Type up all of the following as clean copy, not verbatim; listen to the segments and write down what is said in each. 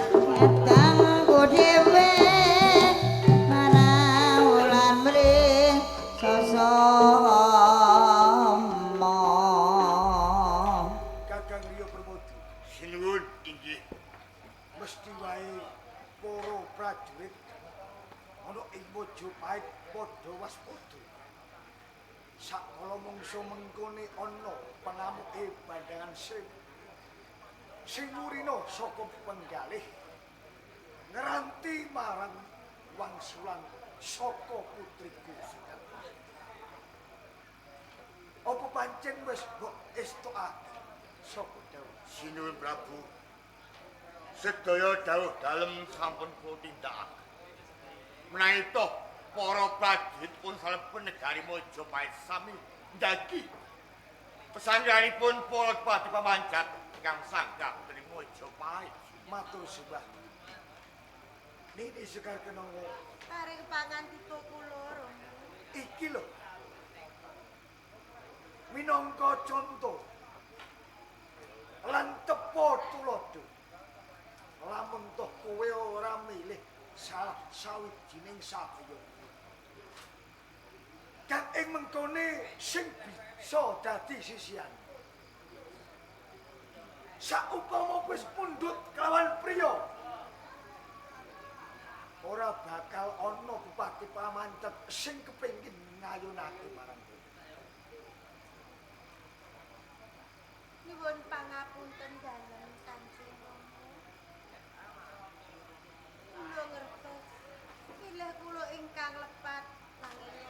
Kadangku dhewe marang wulan mring sasama. Kakang Riyo Permodi, Sinuwun inggih. Mesti wae para prajurit ana ing Mojopahit padha waspada. Sakala mangsa mengkone ana pangamuke Bandangan Sri sing murina saka penggalih ngranti marang wangsulan saka putriku Soekarno. Apa pancen wis mbok estokake saka dawuh? Sinuwun Prabu. Sedaya dawuh dalem sampun kula tindakaken. Menawi toh para prajurit pun sampun negari Mojopahit sami ndagi. Pesanggeranipun para pati pamancat ingkang sanggah wonten ing Mojopahit. Matur sembah. Nini Sekar Kenanga, Paring pangan tituku loro. Iki lho. Minangka conto lan tepa tuladha. Lamun toh kowe ora milih salah sawijining sabya. Kang ing mengkone sing bisa dadi sisihan. Saupama wis pundhut kelawan priya, ora bakal ana bupati Pamancet sing kepengin ngayunake marang kowe. Nyuwun pangapunten dalem Kanjeng Rama. Kula ngertos bilih kula ingkang lepat nanging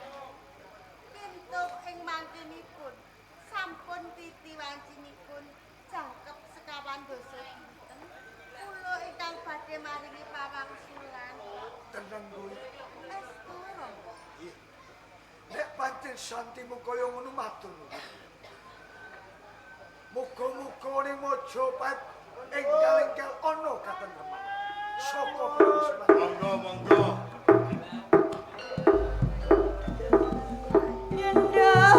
kintuk ing mangkinipun sampun titi wancinipun jangkep sekawan dasa dinten. Kula ingkang badhe maringi pawangsulan. Tenang kowe. Estu Rama. Iya. Nek pancen santimu kaya ngono matur nuwun. Muga-muga ning Mojopahit enggal-enggal ana katentreman. Saka Prabu Semar. Monggo, monggo. Nyendak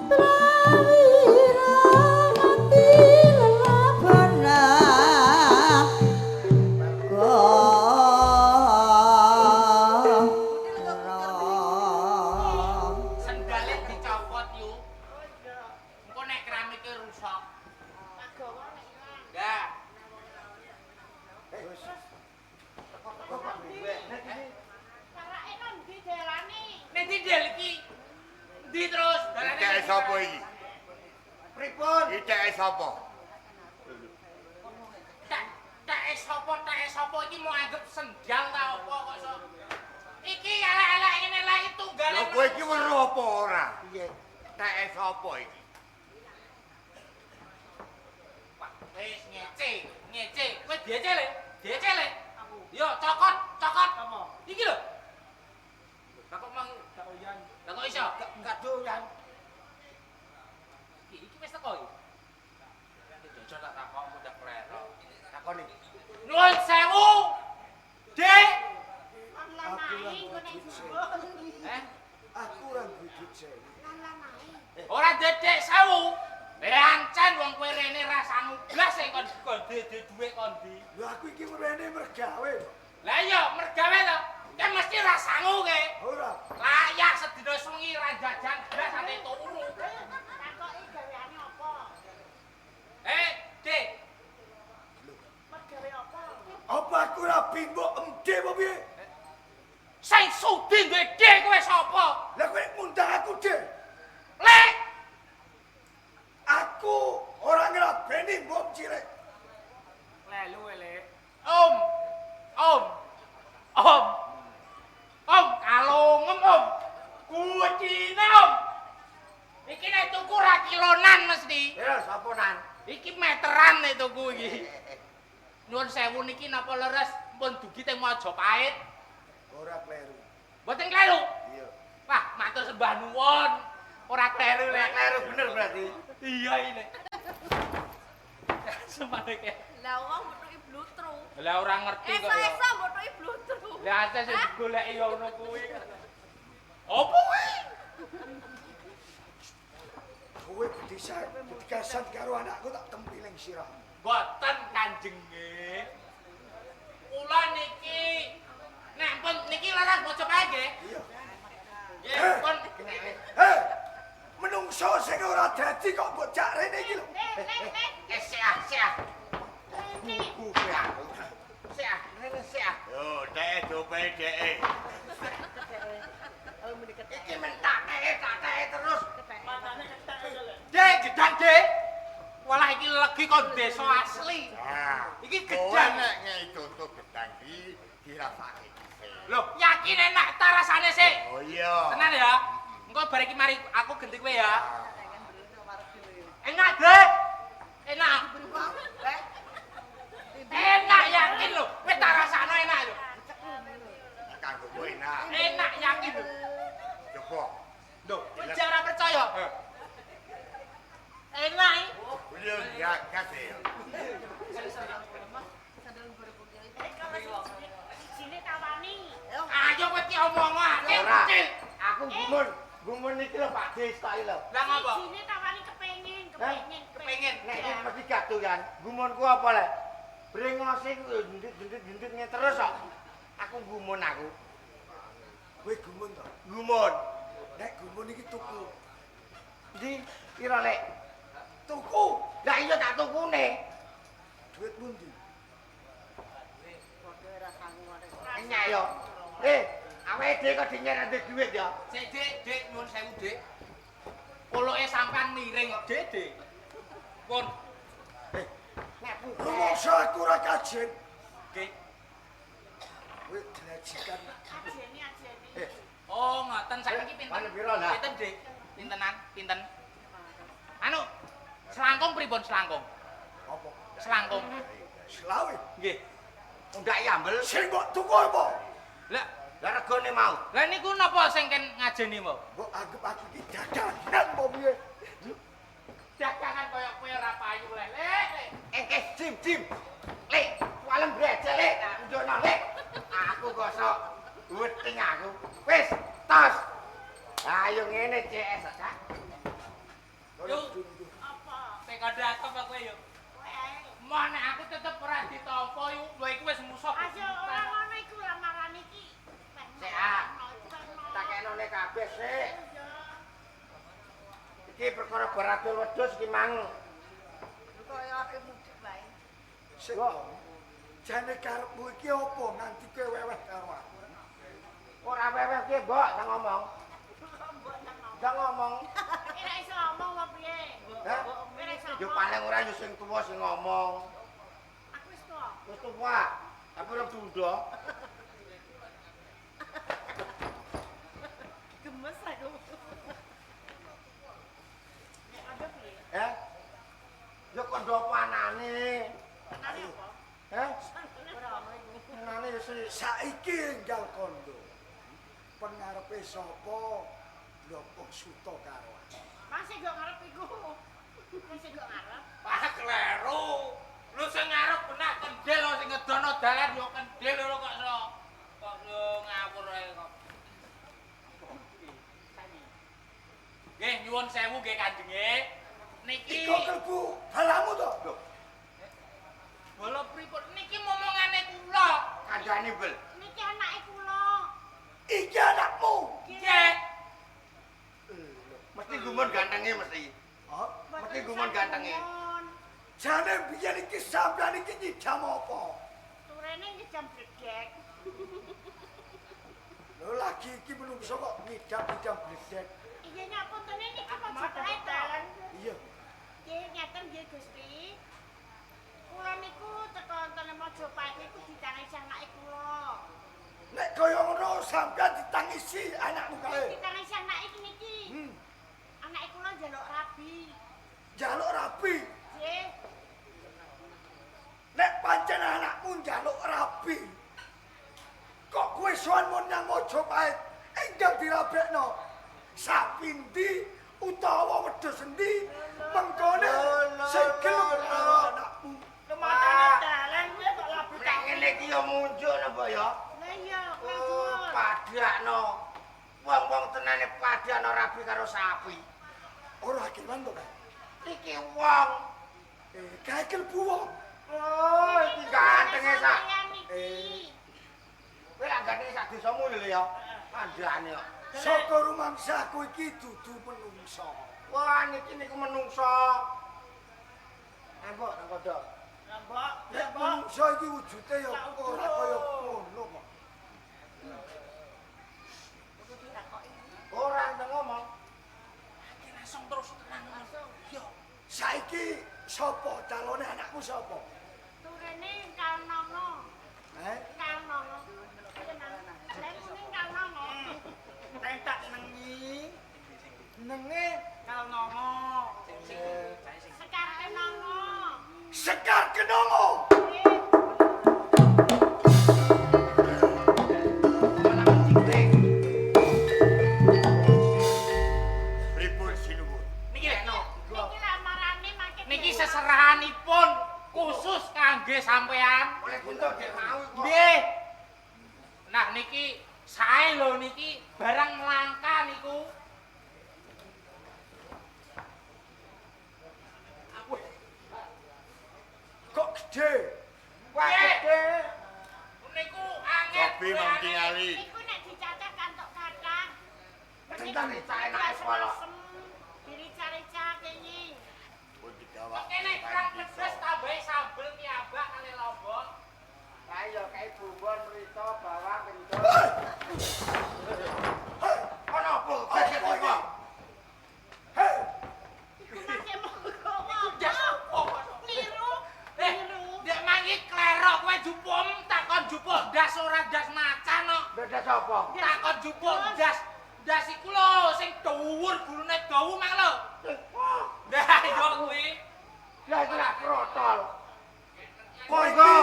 prawira mati lelabana goro. Sendale dicopot yu. Engko nek keramike rusak. Enggak. Wis. Parake nang ndi dalane? Nek ndi del iki? Ndi terus? Dalane Iteke sapa iki? Pripun? Iteke sapa? Tak teke sapa teke sapa iki mau anggap sendal ta apa kok iso. Iki elek-elek ngene lha iki tunggale. Lho kowe iki weruh apa ora? Piye? Teke sapa iki? Wah, wis ngece, ngece. Kowe diece le, diece le. Yo cokot, cokot. Iki lho. Lah kok mang Gak oyan. lah kok iso? Gak doyan. Iki iki wis teko iki. Jajal tak takok udah klero. Takoni. Nuwun sewu. Dik. Aku ora duwe duit sewu. Eh, Aku ora duwe duit sewu. ora dedek sewu. Ancen wong kowe rene ra sangu blas sing kon kon dede dhuwit kon ndi. Lho aku iki mrene mergawe. Lah iya mergawe to. Kan mesti ra sangu ke. Ora. Layak sedina sewengi ra jajan blas ate turu. Takoki gaweane apa? Eh, Dik, Mergawe apa? Apa aku ora bimbo MD apa piye? Sing sudi duwe dik kowe sapa? Lah kowe ngundang aku, Dik. Lek, Aku ora ngrabeni mbok cilik. Lelu le. Om. Om. Om. Om, kalungem Om. Kucine Om. Iki nek tuku ra kilonan mesti. Ya sapa nan? Iki meteran nek tuku iki. Nyuwun sewu niki napa leres pun dugi teng Majapahit. Ora kleru. Mboten kleru. Iya. Wah, matur sembah nuwun. Ora kleru Ora lek. kleru bener berarti. Iya ini. Semane ke. Lah wong mbotuki blutru. Lah ora ngerti kok ya. Esa-esa mbotuki blutru. Lah aceh sing digoleki ya ngono kuwi. Apa kuwi? Kowe Dadi dadi karo anakku tak tempiling sirah. Mboten Kanjenge. Kula niki nek pun niki laras Mojopahit nggih. Iya. Nggih, pun Heh. Menungso sing ora dadi kok mbok jak rene iki lho. Eh, sik ah. Buku aku. Sik ah, rene sik ah. Yo, dhek dope dhek. Iki mentak teke terus. Matane ketek lho. Dek, gedang, Dek. Walah iki legi kok desa asli. Nah, Iki kowe gedang. nek ngei conto gedang iki dirasake dhisik. Loh, yakin enak ta rasane sik? Oh iya. Tenan ya. Engko bar iki mari aku genti kowe ya. Enak, Dek. Enak. Enak yakin lho. Kowe tak rasakno enak lho. Kanggo kowe enak. Enak yakin lho. Coba. Lho, kowe jan ora percaya. Enak iki. Iya, gagas ya. Sijine tawani. Ayo kowe ki omong akeh. Ora. Aku gumun, gumun iki lho Pak Des tok iki lho. Lah ngopo? Sijine tawani kepengin, kepengin, Kepengin. Nek iki mesti gaduh kan. Gumunku apa le? Brengose ku jendit-jendit-jendit terus kok. Aku gumun aku. Kowe gumun to? Gumun. Nek gumun iki tuku. Ndi pira lek? Tuku. Lah iya tak tukune. Duitmu ndi? Enyek yo. Eh, awake dhewe kok dinyek ra duwe duit ya. Sik, Dik, Dik, nyuwun sewu, Dik. Poloke sampean miring kok, Dik, Dik. Pun, Nek Rumangsa aku ora kajen. Dik. Kowe delajikan. Ajeni, ajeni. Oh, ngoten saiki pinten? Panen piro lah? Pinten, Dik? Pintenan? Pinten? Anu, selangkung pripun selangkung? Apa? Selangkung. Selawe. Nggih. Undak yambel. Sing mbok tuku apa? Lah, Lah regane mau. lah niku napa sing ken ngajeni mau? Mbok anggap aku iki dagangan apa piye? Dagangan koyo kowe ora payu lek, Lek. Eh, jim, jim. Lek, walem brecek lek, tak unjukno lek. Aku kosok weting aku. Wis, tos. Ayo ngene CS, Cak. Yo, Apa? sing kandha apa kowe yo? Kowe ae. Moh nek aku tetep ora ditampa yo, lho iku wis musuh. Aja ora ngono iku lamaran iki. Sik, ah. Tak kenone kabeh sik. Iki perkara baradul wedhus iki mang. Kaya aku mudhek wae. Sik. Jane karepmu iki apa nganti kowe weweh karo aku? Ora weweh piye, Mbok, tak ngomong. Tak ngomong. Ora iso ngomong apa piye? Hah? Ora iso Yo ngomong. paling ora yo sing tuwa sing ngomong. Aku wis tuwa. Wis tuwa, tapi ora dundo. Gemes aku. Nek ada piye? Eh? Yo kondo apa anane? Anane apa? Eh? Ora ono iku. Anane yo sing Saiki enggal kondo. Pengarepe sapa? Bloko suta karo aku. Masih gak ngarep iku. Masih gak ngarep. Wah, kleru. Lu sing ngarep benak kendel lho sing ngedono dalan yo kendel lho kok so. Kok yo ngawur ae kok. Nggih, nyuwun sewu nggih Kanjenge. Niki Iku klebu balamu to? Lho, bola pripun niki momongane kula. kandhane bel. Niki anake kula. Iki anakmu. Nggih. Mesti gumun gantenge mesti. Hah? Mesti gumun gantenge. Jane biyen iki sampean iki nyidam apa? Turene nyidam bledek. Lho lagi iki menungso kok ngidam-ngidam bledek. Iya ngapuntene niki Mojopahit to. Iya. Nggih ngeten nggih Gusti. Kula niku teko wonten Mojopahit niku ditangisi anake kula. Nek kaya ngono sampean ditangisi anakmu kae. Ditangisi anake iki niki. Anake kula njaluk rabi. Njaluk rabi. Nggih. Nek pancen anakmu njaluk rabi. Kok kowe sowan mon nang Mojopahit enggal dirabekno. Sapi ndi utawa wedhus endi mengkone sing gelem karo anakmu. Matane dalan kowe kok labu Nek ngene iki yo munjuk napa ya? Lah iya, Oh, dhuwur. padakno. Wong-wong tenane padakno rabi karo sapi. Ora kewan to, Kak? Iki wong. Kae klebu wong. Oh, iki gantenge sak. Iki. Kowe lak gantenge sak desamu lho ya. Kandhane kok. Saka rumangsaku iki dudu menungsa. Wah, niki niku menungsa. Embok nang kodhok. Mbok, Nek menungsa iki wujude ya ora kaya ngono kok. Ora ndang ngomong. Langsung terus terang langsung. Yo. Saiki sapa calone anakmu sapa? Turene Kalnono. Eh? Kalnono. Lah muni Kalnono. Tentak nengi. Nenge Kalnono. Sekar Kenongo. Sekar Kenongo. Pripun sinuwun? Niki lho. Niki lamarane mangke. Niki seserahanipun khusus kangge sampean. Oleh kuntuk dek mau kok. Nggih. Nah niki sae lho niki barang langka niku. Kok gede? Wah, gede. Niku angel. Kopi mang tingali. Niku nek dicacah kantok kathah. Tentang dicah enak swalok. Dirica-rica kenging. Pun digawak. Kene kurang pedes tambahi sambel piyambak kali lombok. Lah iya kae bumbon mrica bawang kencur. Ono apa? Kaget kok. Hei, Iku mangke monggo. Ndas opo kok? Niru. Eh, ndek mangi klerok kowe jupuk takon jupuk ndas ora ndas macan kok. Beda sapa? Takon jupuk ndas. Ndas iku lho sing dhuwur gulune dawu mang lho. Lah yo kuwi. Lah iki lak protol. kowe iki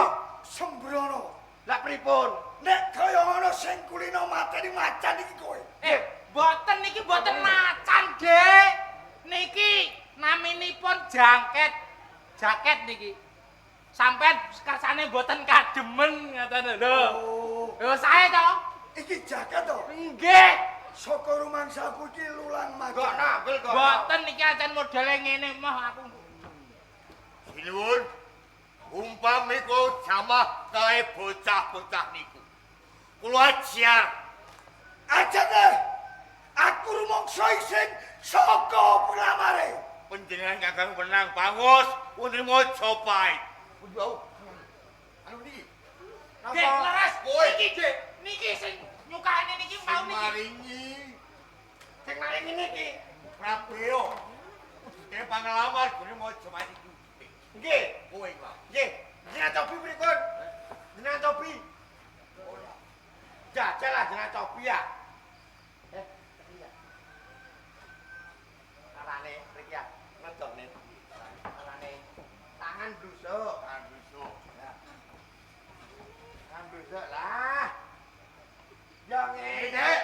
sembrono. Lah pripun? Nek kaya ngono sing kulino mateni macan iki kowe. Eh, mboten niki mboten macan, Dik. Niki naminipun jangket. Jaket niki. Sampeyan kersane mboten kademen ngoten lho. Oh, Lho sae to? iki jaket to. Nggih. Saka rumangsaku iki lulang Kok macan. nambel kok. Mboten niki ancen modele ngene moh aku. Sinuwun. Umpami kula jamah kae bocah-bocah niku. Kula ajar Aja deh. Aku rumangsa isin saka penglamare. panjenengan kakang menang pangus wonten Majapahit. Yo. Anu niki Dik, leres. Kowe. Niki, Dik. Niki sing nyukani niki mau sing niki. maringi Sing maringi niki. Prabeo. Dene panglamar gone Majapahit iku. Nggih. Kowe kok. Nggih. Jenengan cobi pripun? Jenengan cobi. Jajal lah jenengan cobi ya. Eh, iya. Arane mriki ya, ngedone. Arane tangan blusuk. Tangan blusuk. Ya. Tangan blusuk lah. Ya ngene. Nek,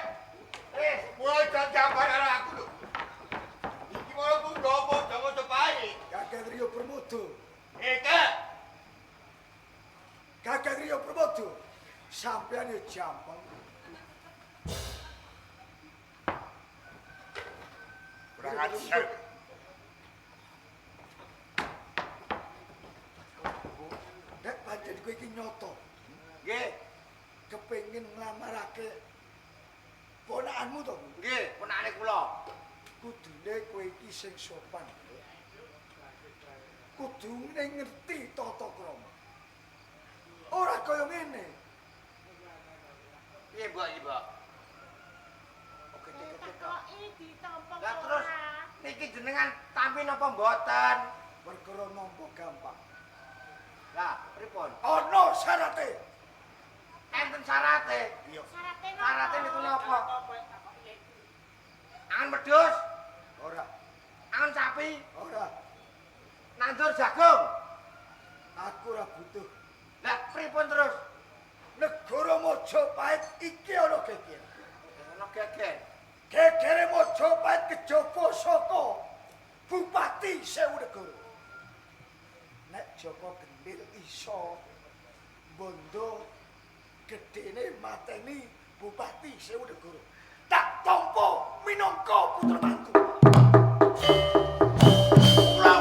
Wis, kowe jambar karo aku lho. Iki malah ku ngopo jangan Majapahit. Kakang Rio Permodo. Eh, Kak. Kakang Rio Permodo. Sampeyan ya jampang. Kurang ajar. Nek pancen kowe iki nyoto, nggih. kepengin nglamarake ponakanmu to. Nggih, ponakane kula. Kudune kowe iki sing sopan. Kudune ngerti tata krama. Ora kaya ngene. Piye, Mbok iki, Mbok? Oh, gede-gede tok. Takoki ditampa Lah terus ora. niki jenengan tampi napa mboten? Perkara nampa gampang. Lah, pripun? Ana syarate. Enten syarate. Iya. Syarate napa? Syarate niku napa? Angon wedhus, Ora, angon sapi, ora. nandur jagung. Aku ora butuh. Lah, pripun terus? Negara Majapahit iki ana geger. Ono geger. Gegere Majapahit kejaba saka Bupati Sewu Negara. Nek Joko Gendil iso bondo gedene mateni Bupati Sewu Negara. Tak tampa minangka putra mantu. Kula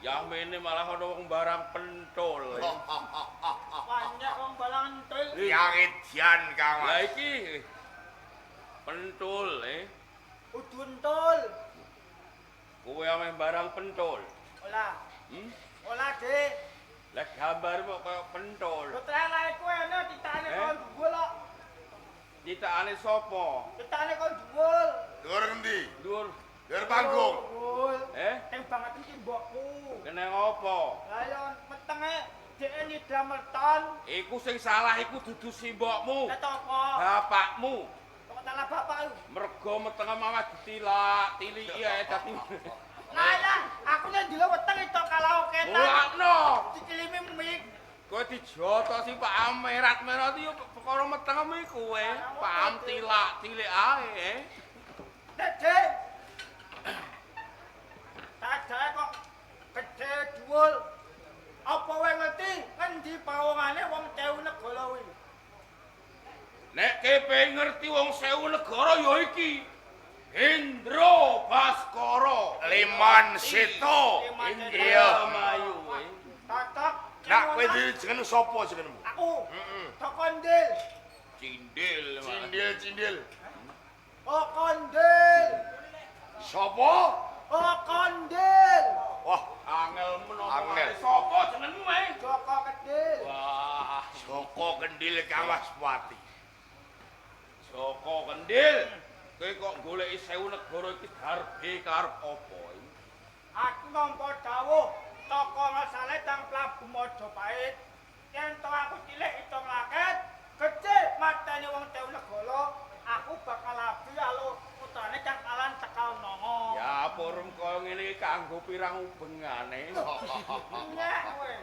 Ya mene malah ana wong barang pentol. Banyak wong barang pentul. Yang edian Kang Mas. Lah iki pentul eh. Udu entul. Kowe ame barang pentol. Ola. Ola, Dik. Lah gambar kok kaya pentol. Putra lae kowe ana titane kon dhuwur kok. Titane sapa? Titane kon dhuwur. Dhuwur ngendi? Dhuwur. Dhuwur panggung. Eh? Teng banget iki mbokku. Kene apa? Lah yo metenge dhek nyidam merton. Iku sing salah iku dudu simbokmu. Lah apa? Bapakmu. Kok salah bapakku? Mergo metenge mawah ditilak, tiliki ae dadi. Lah lah, aku nek ndelok weteng itu karaokean. Mulakno. Dikilimi mik. Kowe dijotosi Pak Amerat-merat yo perkara metengmu iku kowe. Pak Am tilak, tilik ae. Nek, Dik. Dadae kok gedhe dhuwur. Apa kowe ngerti ngendi pawongane wong Sewu Negara kuwi? Nek kepengin ngerti wong Sewu Negara ya iki. Hendro Baskara Liman Seto. Iya Mayu. Tatak. Nak kowe jeneng sapa jenengmu? Aku. Heeh. Tokondil. Cindil. Cindil, cindil. Oh kondil. Sapa? Oh kondil. Wah, angel menapa? Angel. Sapa jenengmu, eh? Joko Kendil. Wah, Joko Kendil Kang Waspati. Joko Kendil. Kowe kok goleki Sewu Negara iki darbe karep apa? Aku nampa dawuh toko ngesale tang Prabu Majapahit. Yen to aku cilik itung raket, gedhe mateni wong Sewu Negara, aku bakal abdi alo putrane kang alan cekal nongo. Ya porum kaya ngene iki kanggo pirang ubengane. Nek kowe.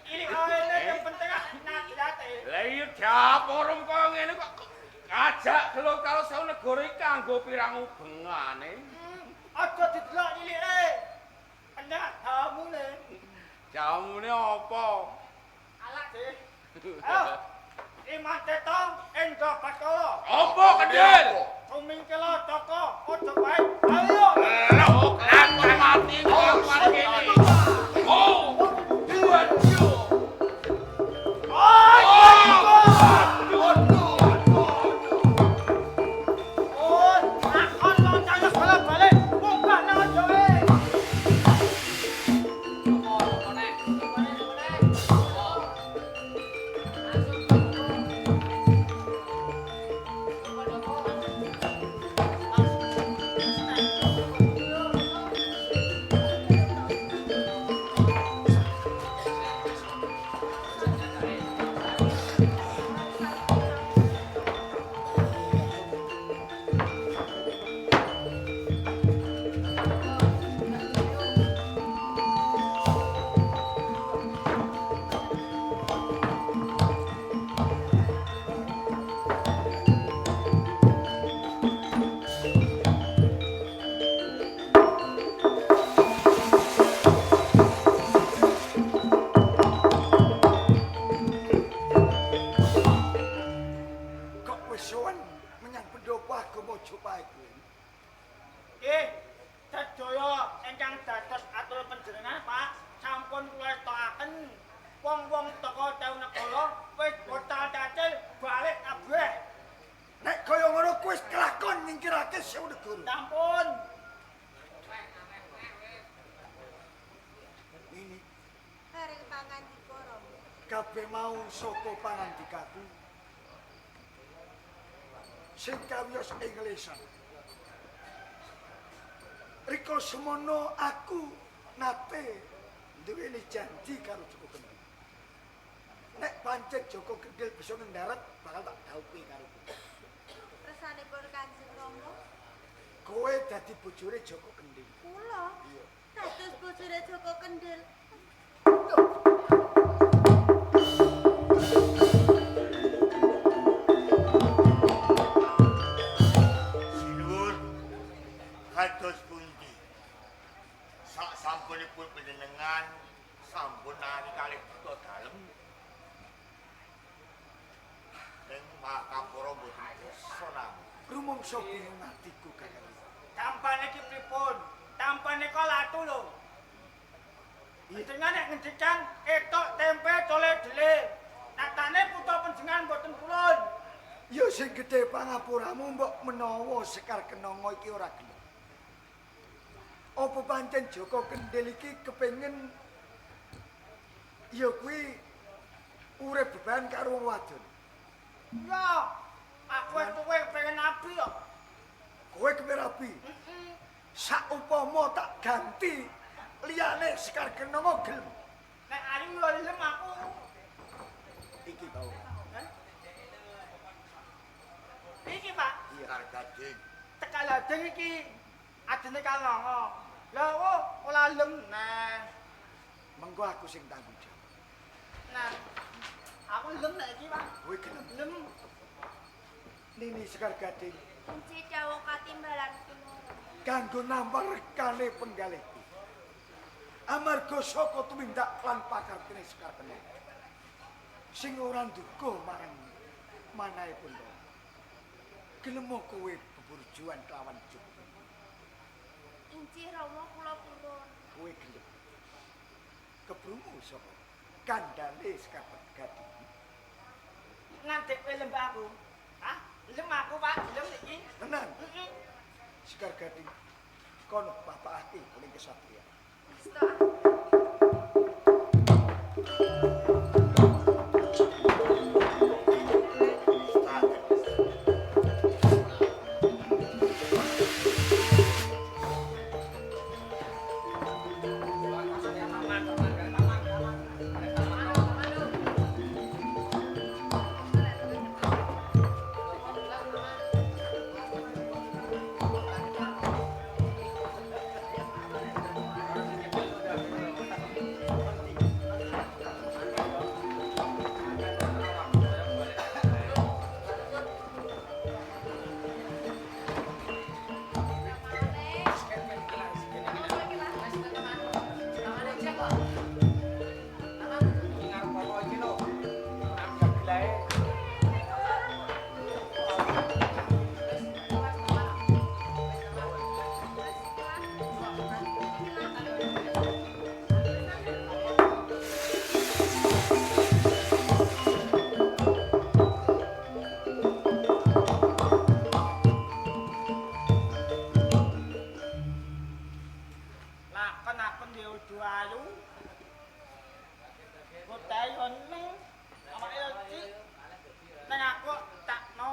Iki aene yang penting nasihate. Lah iya daporum kaya ngene kok ngajak gelo karo Sewu Negara iki kanggo pirang ubengane. Aja didelok cilike. Enak jamune. Jamune apa? Alak sih. Ayo. Iman Teto Endra Baskara. Apa Kendil? Tumingkela toko aja bae. Ayo. Lho, lan mati kok kene. Oh, dua yo. Oh, lakon loncang balik-balik. Munggah nang aja. Kabeh mau saka pangandikaku sing kawiyos ing lesan. Rika semono aku nate duweni janji karo Joko Kendil. Nek pancen Joko Kendil bisa ngendarat bakal tak dhaupi karo kowe. Kersanipun Kanjeng Rama, kowe dadi bojone Joko Kendil. Kula? Iya. Dados bojone Joko Kendil. Sinuwun kados pundi? Sak sampunipun panjenengan sampun nari kalih kutha dalem. Ning makapura mboten bisa namung. Rumangsa bingung atiku Kakang. Tampane iki pripun? Tampane kok latu lho. Panjenengan nek ngendikan etok tempe cole dele. Nyatane putra panjenengan mboten purun. Ya sing gedhe pangapuramu mbok menawa Sekar Kenanga iki ora gelem. Apa pancen Joko Kendil iki kepengin ya kuwi urip beban karo wong wadon. Iya. Aku wis tuwe pengen nabi kok. Kowe kepen rabi. Heeh. Saupama tak ganti liyane Sekar Kenanga gelem. Nek ayu yo lem aku. Iki tau. Hah? Iki, Pak. Sekar Gading. Tekak ladeng iki adene Kalongo. Lah oh, ora lem nah. Mengko aku sing tanggung jawab. Nah. Aku lem nek iki, Pak. Kowe gelem. Lem. Nini Sekar Gading Injih dawuh katimbalan kula. kanggo nampa rekane penggalihku. Amarga saka tumindak lan pakartine Sekar Kenanga. Sing ora nduga marang manahe Pandhawa. Gelem kowe beburjuan kelawan Joko Kendil. Injih Rama kula purun. Kowe gelem. Kebrungu saka kandhane Sekar Gading. Ngantik kowe lem aku. Hah? Lem aku, Pak. Lem iki. Tenan Heeh. Sekar Gading kono bapakake kuning kesatria. Wis to. Iki ngarep apa iki lho? Gelae. Lakon aku ndek udu ayu. Botahe yo neng, awake yo cik. Neng aku takno.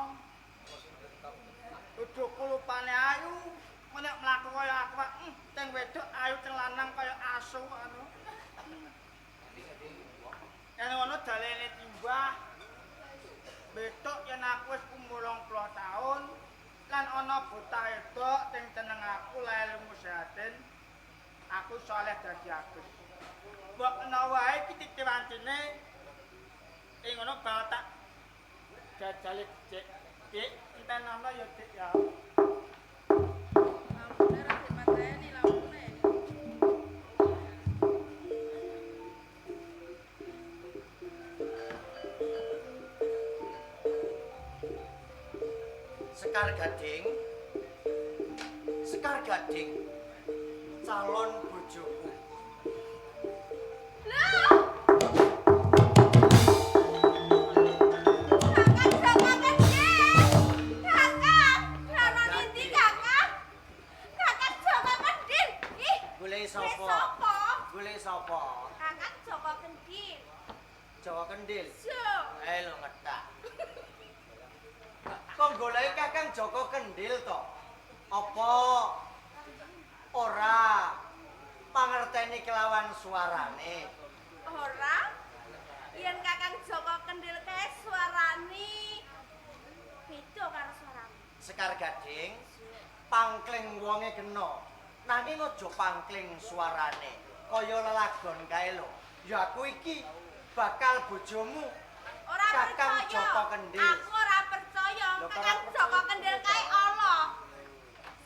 Uduku lupane ayu, nek mlaku kaya aku Pak, teng wedok ayu teng lanang kaya asu anu. Yen ono dalene timbah. Wedok yen aku wis umur 20 taun lan ana bocah wedok sing seneng aku lae musehatin. Aku soleh dadi agus. Mbok kena wae iki titiwancine ing ngono bakal tak jajale cek. Dik, enten ana ya Dik ya. Lampune ora dipateni lampune. Sekar Gading. Sekar Gading. Calon bojoku. Loh. Kakang Joko Kendil. Kakang, ana ndi Kakang? Kakang Joko Kendil. Ih, Golek golek sapa? sapa? Golek sapa? Kakang Joko Kendil. Joko Kendil. Jo. Eh lho ngetak. Kok goleki Kakang Joko Kendil to? Apa ora pangerteni kelawan suarane? Ora. Yen Kakang Joko Kendil kae suarane beda karo suaramu. Sekar Gading, pangkling wonge kena. Nanging aja pangkling suarane. Kaya lelagon kae lho. Ya aku iki bakal bojomu. Ora Kakang percaya. Joko Kendil. Aku ora percaya. Lho, kok Kakang ora Joko percaya? Kendil kae ala.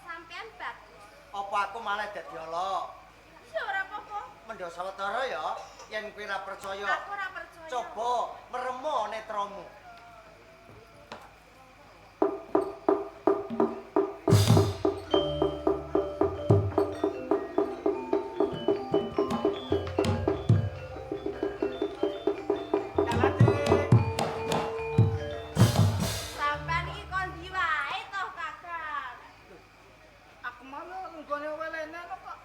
Sampean bagus. Apa aku malah dadi ala? Ya ora apa-apa. Mendho sawetara ya, yen kowe ora percaya. Aku ora percaya. Coba meremo netramu. nggone welene kok.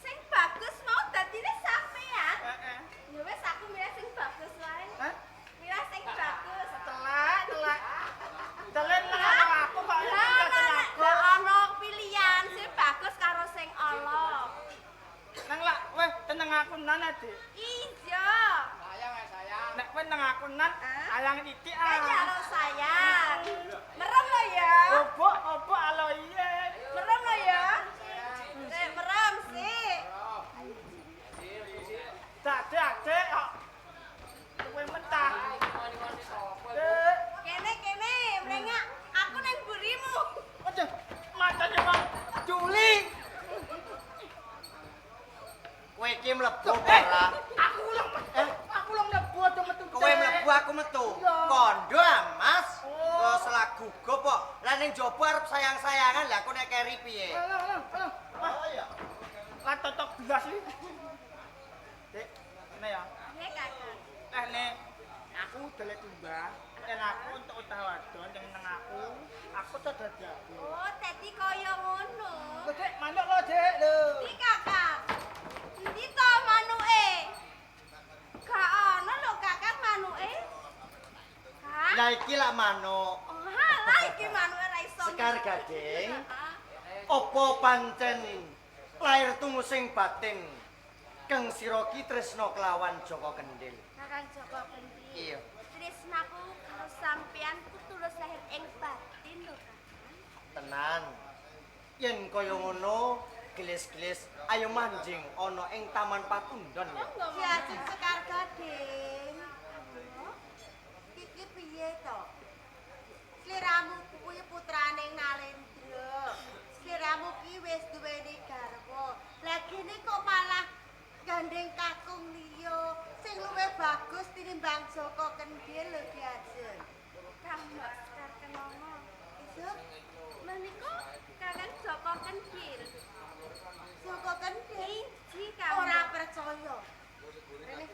Sing bagus mau dadine sampean. Heeh. Ya wis aku milih sing bagus wae. Hah? Milih sing bagus. Telek, telek. Telek nang aku kok. Lah ana pilihan sing bagus karo sing ala. Nang lak weh teneng aku nan, Dik. Iya. Sayang ya sayang. Nek kowe nang aku nan, ayang titik ah. Iya lho sayang. Merem lho ya. Obok, obok alo iye. Merem lho ya. Sik merem sik. Dak, dak, kok. Kowe mentah. Dek, Kene kene mrengak aku nang burimu. aduh, matane wong Juli. Kowe iki mlebu ora? Aku ulung metu. Aku ulung mlebu aja metu. Kowe mlebu aku metu. Iya. Kondo ah, Mas. Oh. Kok selak gugup kok. Lah ning jaba arep sayang-sayangan lah aku nek keri piye? Alah, alah, alah. Wah, iya. Lah totok belas iki. Dek, ngene ya. Nggih, Kakang. Eh, nek aku delek timbah, nek aku untuk utah wadon yang nang aku, aku tuh dadi aku. Oh, dadi kaya ngono. Lho, Dek, manuk lho, Dek, lho. Ndi Kakang? Ndi to manuke? Gak ono lho Kakang manuke. Kak? Lah iki lak manuk. Oh, halah iki manuke ra iso. Sekar Gading. Apa pancen lair tumusing batin keng sira ki tresna kelawan Joko Kendil? Kakang Joko Kendil. Iya. Tresnaku karo sampean ku tulus lahir ing batin lho, Kakang. Tenan. Yen kaya ngono, gelis-gelis ayo manjing ana ing Taman Patundon ya. Diajeng Sekar Gading. Iki piye to? Sliramu kuwi putrane Nalendra. Sliramu ki wis duweni garwa. Lah gene kok malah gandeng kakung liya sing luwih bagus tinimbang Joko Kendil lho Diajeng. Kang Mbok Sekar Kenanga. Isuk Menika Kakang Joko Kendil. Joko Kendil Inji Kang. ora percaya. Rene.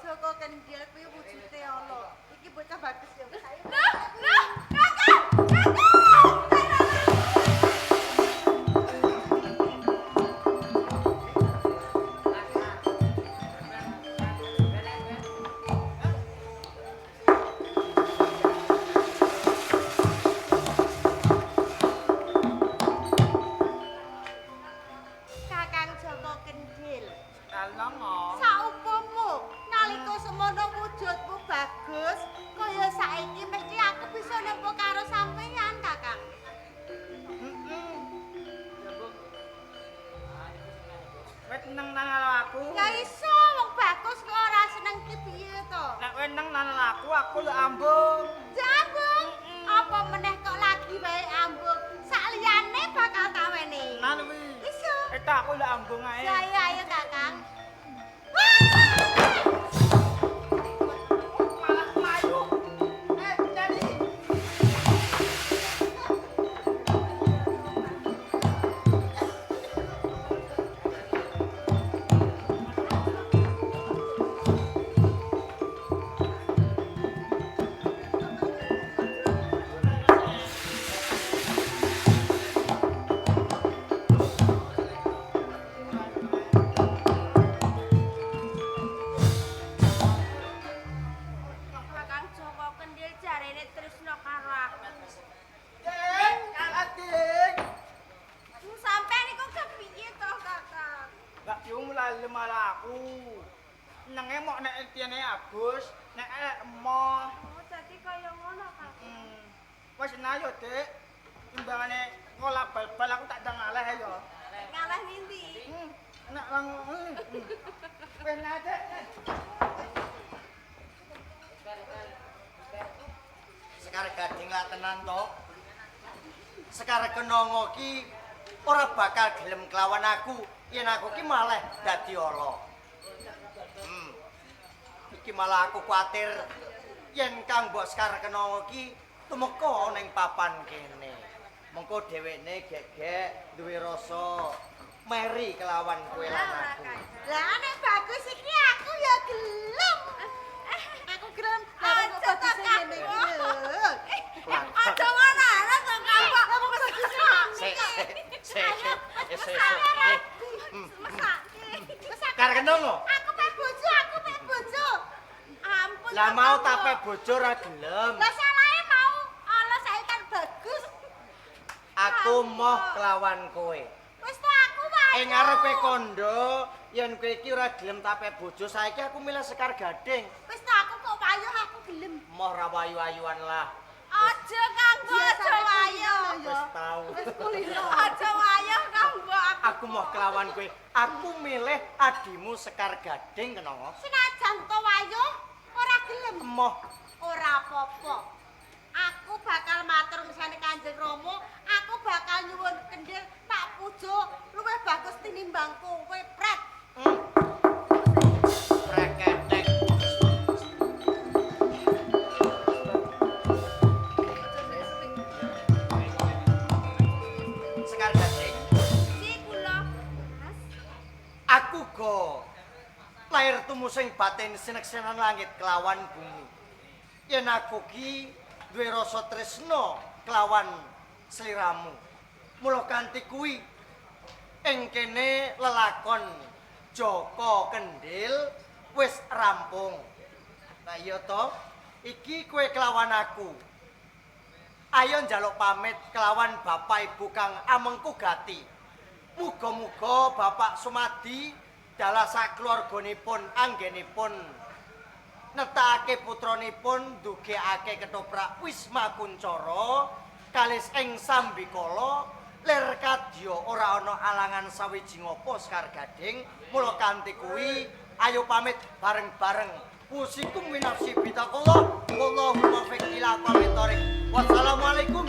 Joko Kendil kuwi wujude ana. Iki bocah bagus ya. Loh, loh, Kakang, Kakang. Kakang Joko Kendil. Kalongo. Saupama nalika semono wujudmu bagus, kaya saiki mesti aku bisa nempo karo sampeyan, Kakang. Heeh. Ya, Bu. Kowe teneng nang karo aku. Ya iso wong bagus kok ora seneng ki piye to? Nek kowe neng nang aku, aku yo ambung. Jambung, apa meneh kok lagi wae ambung? Sakliyane bakal tak weni. Tenan kuwi. Iso. Eta aku yo ambung ae. Ya ayo ayo Kakang. Malah mlayu. Eh, jadi Kakang Joko Kendil jarene tresna karo aku. Dek, kalah Dek. Sampeyan niku kepiye to, Kakang? Mbak Yu mulai malah aku. Nenge mok nek tiyane Agus, nek elek emoh. Oh, dadi kaya ngono, Kakang. Wis enak yo, Dik. Timbangane ngolah bal-bal aku tak ndang ngaleh ya. Ngalah nindi. Enak lang. Wis enak, Dik. Sekar Gading lak tenan to. Sekar Kenanga ki ora bakal gelem kelawan aku yen aku ki malah dadi ala. Iki malah aku kuatir yen Kang Mbok Sekar Kenanga ki tumeka ning papan kene. Mengko dhewekne gegek duwe rasa meri kelawan kowe lan aku. Lah nek bagus iki aku ya gelem. Aku gelem. Lah kok Aja baguse tak ngene iki lho. Aja ngono. Kenongo. Aku pek bojo, aku pek bojo. Ampun. Lah mau Kang tak Mbok. pek bojo ora gelem. Lah salahe mau ala saiki kan bagus. Aku moh kelawan kowe. Wis to aku wae. Ing ngarepe kondo yen kowe iki ora gelem tak pek bojo saiki aku milih Sekar Gading. Wis to aku kok wayo aku gelem. Moh ra wayu-ayuan lah. Aja Kang Mbok, aja wayo. Wis tau. Wis kulino. Aja wayo Kang Mbok. Aku moh kelawan kowe. Aku milih adimu Sekar Gading Kenongo. Senajan to wayo ora gelem. Moh Ora apa-apa. Aku bakal matur mesane Kanjeng Rama, aku bakal nyuwun kendhil tak pujo luwih bagus tinimbang kowe, Pret. Preketek. Sekar Gading, Si kula. Mas. aku go lahir tumusing batin sineksenan langit kelawan bumi. Yen aku ki duwe rasa tresna kelawan sliramu. Mula kanthi kuwi ing kene lelakon Joko Kendil wis rampung. Nah iya to, iki kowe kelawan aku. Ayo njaluk pamit kelawan bapak ibu kang amengku gati. Muga-muga Bapak Sumadi dalah sakeluarganipun anggenipun netakake putranipun ndugekake ketoprak Wisma Kuncara kalis ing sambikala lir kadya ora ana alangan sawiji ngapa Sekar Gading. Mula kanthi kuwi ayo pamit bareng-bareng. Usikum winafsi bitaqullah wallahu muwaffiq ila aqwamit thoriq. Wassalamualaikum